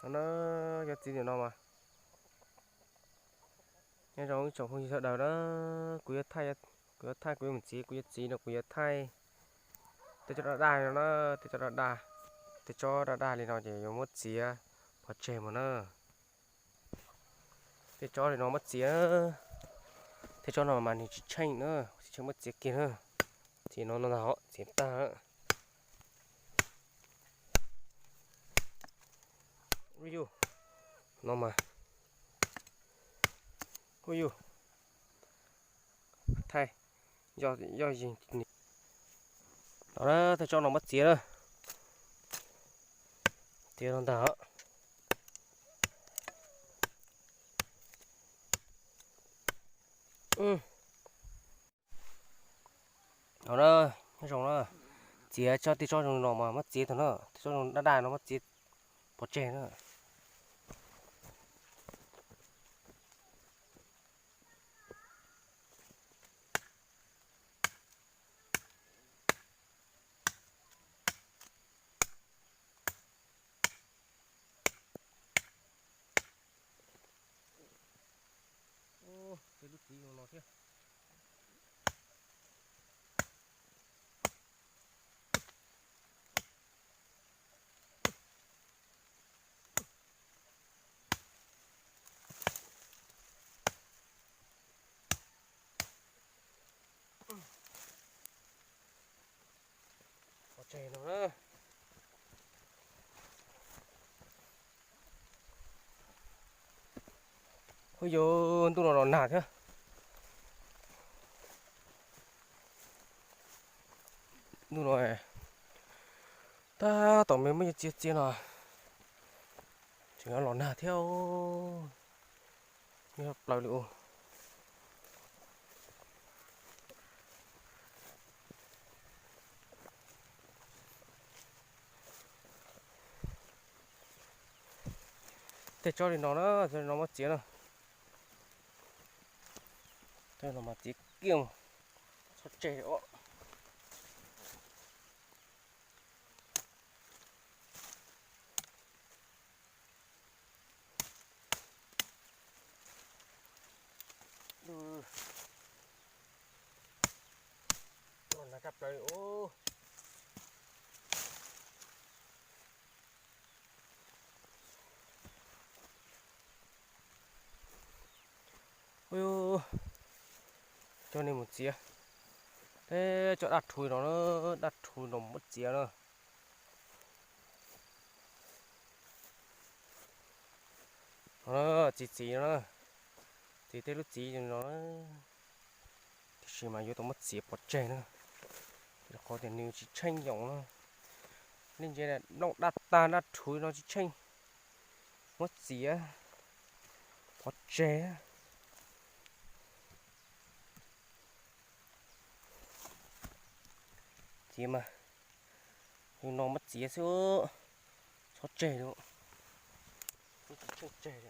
No na, cov txiv tim no mas. Nyob zoo ib tsoom phooj ywg sawv daws na, kuv yuav thaij, kuv yuav thaij, kuv yuav mus txiav, kuv yuav txiav no kuv yuav thaij tej tsob daj daj no na, tej tsob daj daj, tej tsob daj daj li no ces yuav muab txiav pov tseg mus na. Tej tsob li no muab txiav, tej tsob no mas nws tsis tsheej na, tsis tsheej muab txiav kiag na. Txiav no no ntag, txiav tag. Ub yug, no mas, ub yug, thaij, yog yog yeeg. No na, tej tsob no muab txiav na, txiav no ntag. No na, nyob zoo na, txiav tsob, tej tsob zoo no mas muab txiav tag na, tej tsob zoo daj daj no muab txiav pov tseg na. Tej lub txiv zoo no thiab. Pov tseg no na. Hu yuv, ntuj no los nag thiab. Ntuj no tab tom me muab txiav txiav no, tseem los nag thiab. Nyob plaws li ub. Tej tsob li no na, tsob li no muab txiav na. Tsob no mas txiav kiag, txhob tseg os. Los nag tshaj plaws li os. Coj nej mus txiav. Teb cov daj rhuv no, daj rhuv no muab txiav na. Txiv txiv no, txiv tej lub txiv no, tiam sis mas yuav tau muab txiav pov tseg na, rau qhov tias nws tsis tsheej yoom na. Nej ntsia, nplooj daj tag daj rhuv no tsis tsheej, muab txiav pov tseg. Txiav mas, yus no muab txiav xwb, txhob tseg li, tsis tsheej tseg li.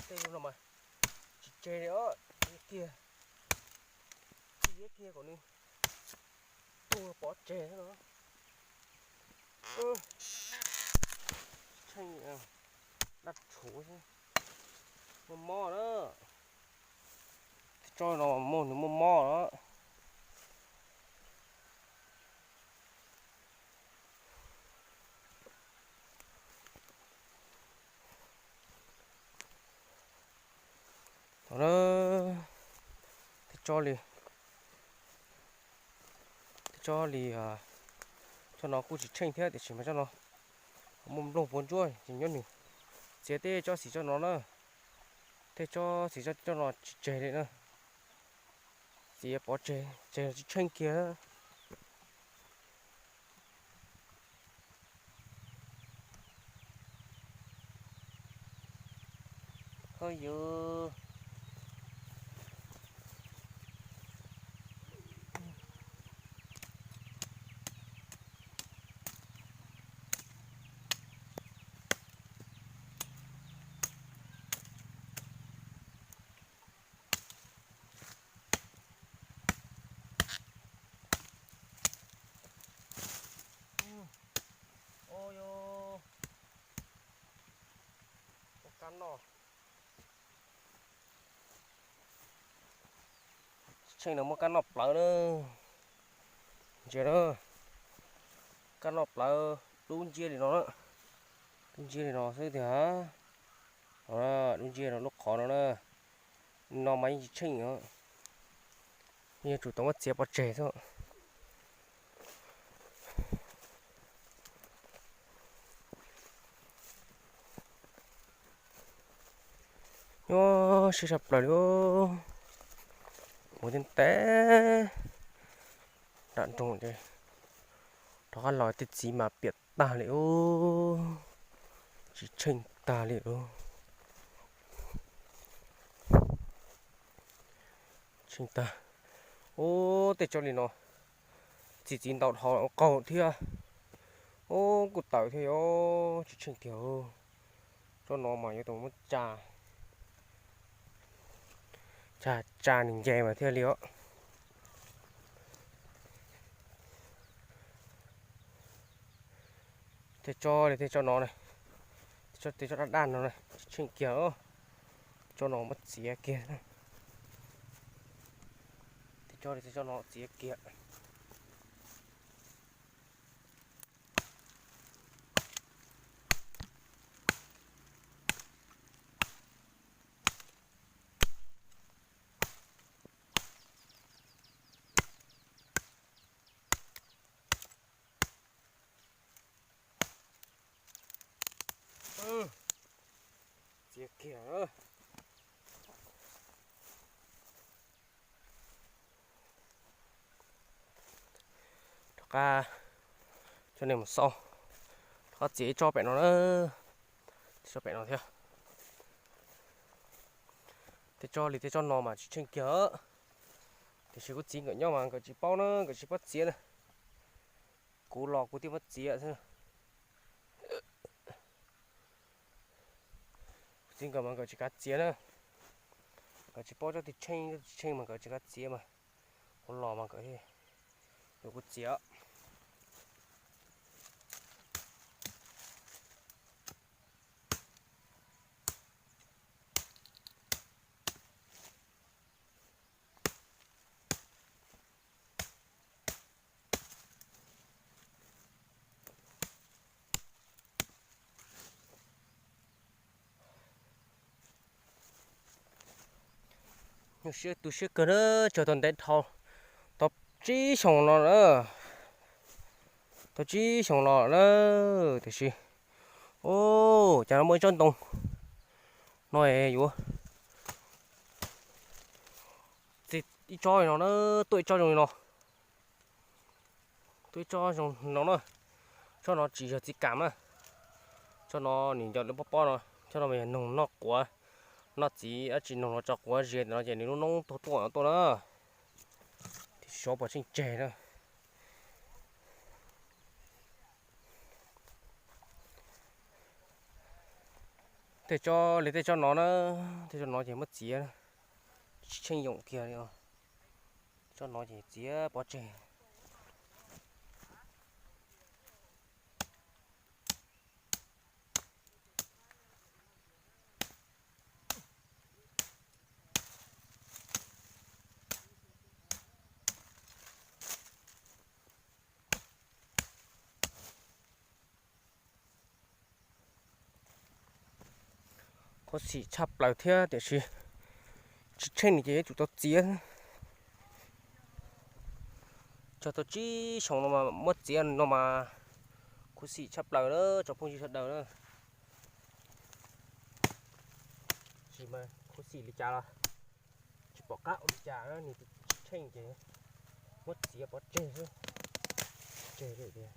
Tej no mas tsis tseg li os, txiav kiag, txiav kiag kom nws tuag pov tseg no. Tsheej daj rhuv xwb, muaj mob na. Tsob no muaj, nws muaj mob na. Tsob li, tsob li, tsob no kuj tsis tsheej thiab tiam sis mas tsob no Muaj nplooj puas ntsuab ces nyob nws txiav tej tsob xim tsob no na, tej tsob xim tsob no tsis tseg li na, txiav pov tseg, tseg tsis tsheej kiag. Hawj yus. Ua yus, ua kab noj. Tsheej no muab kab noj plawv na. Ntsia na, kab noj plawv dub nciab li no na, dub nciab li no xwb tiag. Dub nciab no lub qhov no na, no mas yeej tsis tsheej os, yuav tsum tau muab txiav pov tseg xwb. Nyob siab saj plaws li, mus tib ntev nram nroog ces rov qab los tej txiv mas piam tag li ub, tsis tsheej tag li ub. Tsheej tag. Ub, tej tsob li no txi txiv ntau dhau qaug thiab. Ub, kuj tawm thiab os, tsis tsheej tiag. Tsob no mas yuav tau muab tsa, tsa, tsa nws nce mas thiaj li os. Tej tsob li tej tsob no, tej tsob daj daj no tsis tsheej kiag, tsob no muab txiav kiag. Tej tsob li tej tsob no txiav kiag. Txiav kiag. Rov qab coj nej mus xauj, rov qab txiav ib tsob pem no na, txiav tsob pem no thiab. Tej tsob li tej tsob no mas tsis tsheej kiag, tiam sis kuv txiv nkawd nyob mas nkawd tsis paub na, nkawd tsis paub txiav na. Kuv los kuv thiaj muab txiav xwb. Kuv txiv nkawd mas nkawd tsis kav txiav na, nkawd tsis paub tsob twg tsheej tsob twg tsis tsheej mas nkawd tsis kav txiav mas, kuv los mas nkawd yuav kuv txiav. Nyuaj siab tu siab kawg na, cog tau ntev dhau, tau tsib xyoos los na, tau tsib xyoos los na, tiam sis, o, cas no muaj ib tsob ntoo no es yuav txiv ib tsob li no na, tuaj ib tsob zoo li no. Tuaj ib tsob zoo no na, tsob no tsis yog txiv kam na, tsob no nws nco lub pob pob no, tsob no mas yog noog noj quav, noj txiv dab tsi noog los tso quav zias no ces nws lub noob tuaj tuaj no tuaj na, thiab xyov puas tsheej tseg na. Tej tsob li tej tsob no na, tej tsob no ces muab txiav, tsis tsheej yoom kiag li os. Tsob no ces txiav pov tseg. Qhuav xim tshaj plaws thiab tiam sis tsis tsheej ces yuav tsum tau txiav. Tso tau tsib xyoos no mas muab txiav no mas Khuv xim tshaj plaws na tsoom phooj ywg sawv daws na. Tsis mas khuv xim li cas los tsis pom qab ua li cas na, nws tsis tsheej ces muab txiav pov tseg xwb. Tseg li tias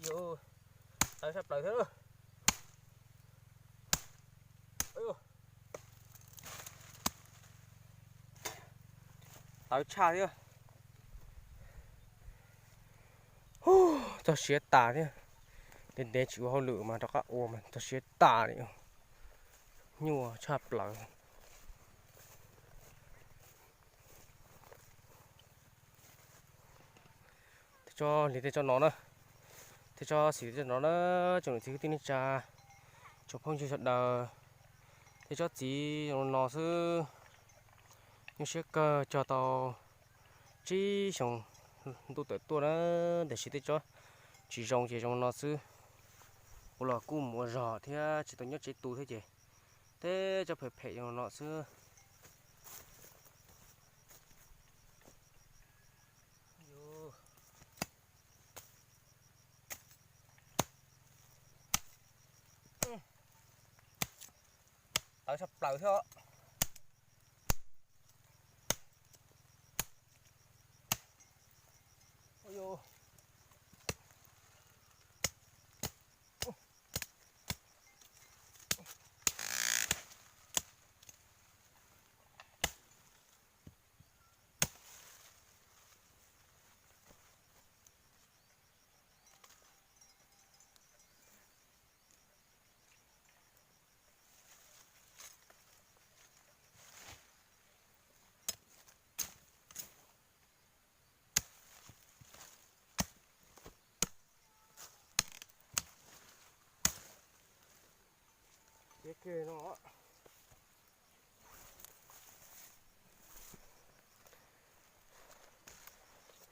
Yus tawv sab plaws thiab. Tawv tshaj thiab. Txog siav tas thiab. Ntev ntev tsis ua hauj lwm mas rov qab ua mas txog siav tas li. Nyuaj tshaj plaws. Tej tsob li tej tsob no na, tej tsob xim tej tsob no na, tsoom niam txiv kwv tij neej tsa, tsoom phooj ywg sawv daws, tej tsob txiv zoo no xwb. Nyuaj siab kawg, cog tau tsib xyoos ntuj tawm tuaj na, tiam sis tej tsob tsis zoo ces zoo no xwb. Ua los kuj mus ua zog thiab tsis tau nyob tsev tu thiab ces tej tsob phem phem zoo no xwb. Tawv tshaj plaws thiab.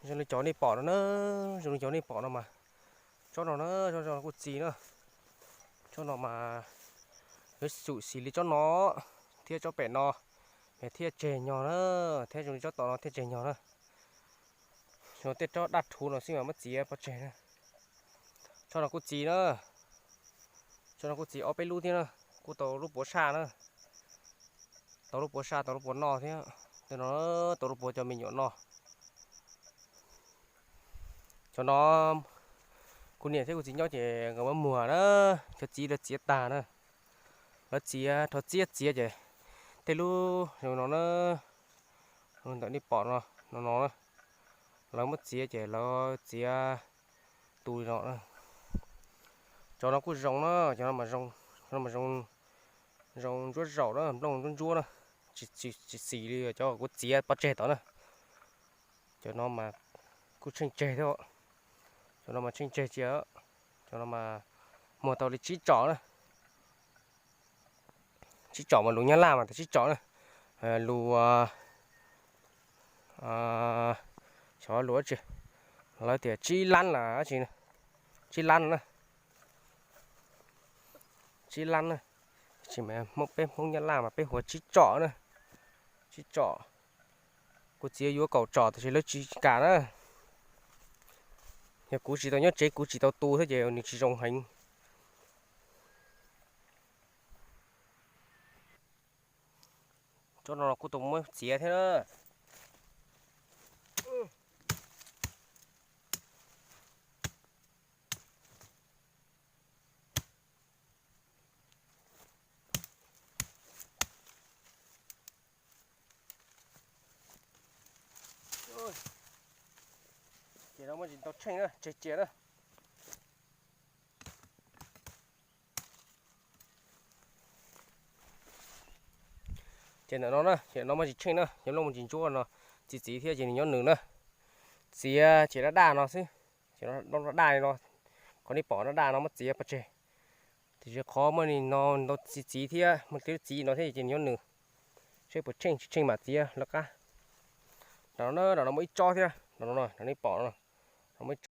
Zoo li cov nej pom no na, zoo li cov nej pom no mas, tsob no na, tsob no kuj txi na. Tsob no mas yuav xum xim li tsob no thiab tsob pem no, thiaj tseg nyog na, thiab zoo li tsob tom no thiaj tseg nyog na. Zoo tej tsob daj rhuv no xwb mas muab txiav pov tseg na. Tsob no kuj txi na, tsob no kuj txi ob peb lub thiab na, kuj tau lub puav saj na, tau lub puav saj tau lub puav noj thiab, tej no tau lub puav cov me nyuam noj. Cov no kuv niam thiab kuv txiv nyob ces nkawd muab muag na, cov txiv lawv txiav tag na, lawv txiav rho txiab txiav ces tej lub zoo no na, ntawm nej pom no, no no na, lawv muab txiav ces lawv txiav tu li no na. Cov no kuj zoo na, cov no mas zoo, cov no mas zoo, zoo ntsuab zaum na, nplooj ntsuab ntsuab na, tsis, tsis xis li cov kuv txiav pov tseg tod na. Cov no mas kuj tsheej tseg thiab, cov no mas tsheej tseg cia, cov no mas muag tau li tsib tsom na. Tsib tsom mas lus Nyab Laj mas tias tsib tsom na, lus, xyov lus dab tsi, lawv tias tsib lab los dab tsi, tsib lab na, tsib lab na, tsis mas peb Hmoob Nyab Laj mas peb hu ua tsib tsom na, tsib tsom. Kuv txiav yuav kaum tsom tab sis lawv tsis kam na. Yog kuv tsis tau nyob tsev kuv tsis tau tu thiab ces nws tsis zoo heev. Tsob no los kuj tau muab txiav thiab na. Ces no muaj tsis tau tsheej na, tseg cia na. Ces ntawm no na, ces no muaj tsis tsheej na, yog lub muaj tsis ntsuab no, txiv txiv thiab ces nws nyob nws na. Txiav ces daj daj no xwb, ces daj daj li no, qhov nej pom daj daj no muab txiav pov tseg. Tiam sis qhov muaj li no ntau txiv txiv thiab muaj tej lub txiv no thiab ces nws nyob nws, seb puas tsheej tsis tsheej mam txiav lawv qab. Nram no, nram no muaj ib tsob thiab, nram no, nram nej pom no, nram no muaj ib